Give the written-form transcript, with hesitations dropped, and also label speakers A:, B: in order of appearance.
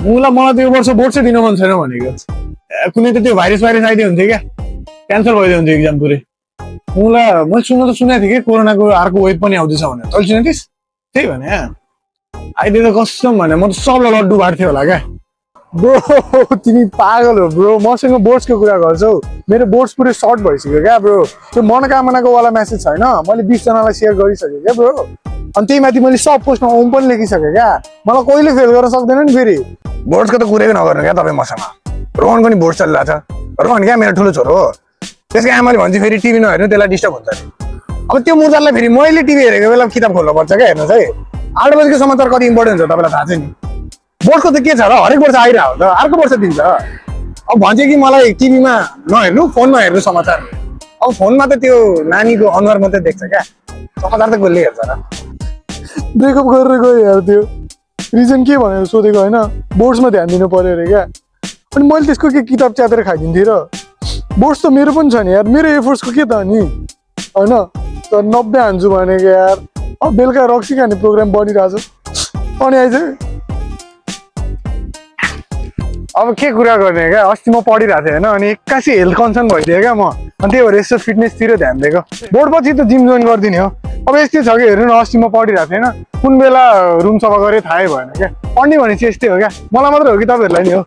A: मलाई त्यो वर्ष बोर्ड चाहिँ दिन मन छैन भनेको कुनै त त्यो भाइरस आइदियो हुन्थ्यो क्या क्यान्सल भइदियो हुन्थ्यो एक्जाम पुरै मैले सुनेको थिएँ कि कोरोनाको अर्को वेभ पनि आउँदैछ भनेर तैँले सुनेको थिइस् त्यही भने अहिले त कसम भने म त सबलाई लड्डु बाँड्थ्यो होला क्या ब्रो तिमी पागल हो ब्रो मसँग बोर्ड्सको कुरा गर्छौ मेरो बोर्ड्स पुरै सर्ट भइसक्यो क्या ब्रो त्यो मनोकामनाको वाला मेसेज छैन मैले 20 जनालाई सेयर गरिसकेँ क्या ब्रो अनि त्यही माथि मैले सब पोस्टमा ओम पनि लेखिसकेँ क्या मलाई कहिले फेल गर्न सक्दैन नि फेरि बोर्ड्सको त कुरै नगर्नु क्या तपाईँ मसँग रोहनको नि बोर्ड चलिरहेको छ रोहन क्या मेरो ठुलो छोरो हो त्यसको आमाले भन्छ फेरि टिभी नहेर्नु त्यसलाई डिस्टर्ब हुन्छ अब त्यो मुजालाई फेरि मैले टिभी हेरेको बेला किताब खोल्नुपर्छ क्या हेर्नुहोस् है 8 बजीको समाचार कति इम्पोर्टेन्ट हुन्छ तपाईँलाई थाहा छ नि बोर्डको त के छ र हरेक वर्ष आइरहेको हो त अर्को वर्ष दिन्छ अब भन्छ कि मलाई टिभीमा नहेर्नु फोनमा हेर्नु समाचार अब फोनमा त त्यो नानीको अनुहार मात्रै देख्छ क्या समाचार त कसले हेर्छ र ब्रेकअप गरेर गयो यार त्यो रिजन के भनेर सोधेको होइन बोर्ड्समा ध्यान दिनु पर्यो अरे क्या अनि मैले त्यसको के किताब च्यातेर खाइदिन्थेँ र बोर्ड्स त मेरो पनि छ नि यार मेरो एफोर्ट्सको के त नि होइन तर 90 हान्छु भनेको यार अब बेलुका रक्सी खाने प्रोग्राम बनिरहेको छ अनि आइज अब के कुरा गर्ने क्या अस्ति म पढिरहेको थिएँ होइन अनि 81 हेल्थ कन्सर्न भइदिएँ क्या म अनि त्यही भएर यसो फिटनेसतिर ध्यान दिएको बोर्ड पछि त जिम जोइन गरिदिने हो अब यस्तै छ कि हेर्नु न अस्ति म पढिरहेको थिएँ होइन कुन बेला रुम सफा गरेँ थाहै भएन क्या पढ्ने भनेपछि यस्तै हो क्या मलाई मात्र हो कि तपाईँहरूलाई नि हो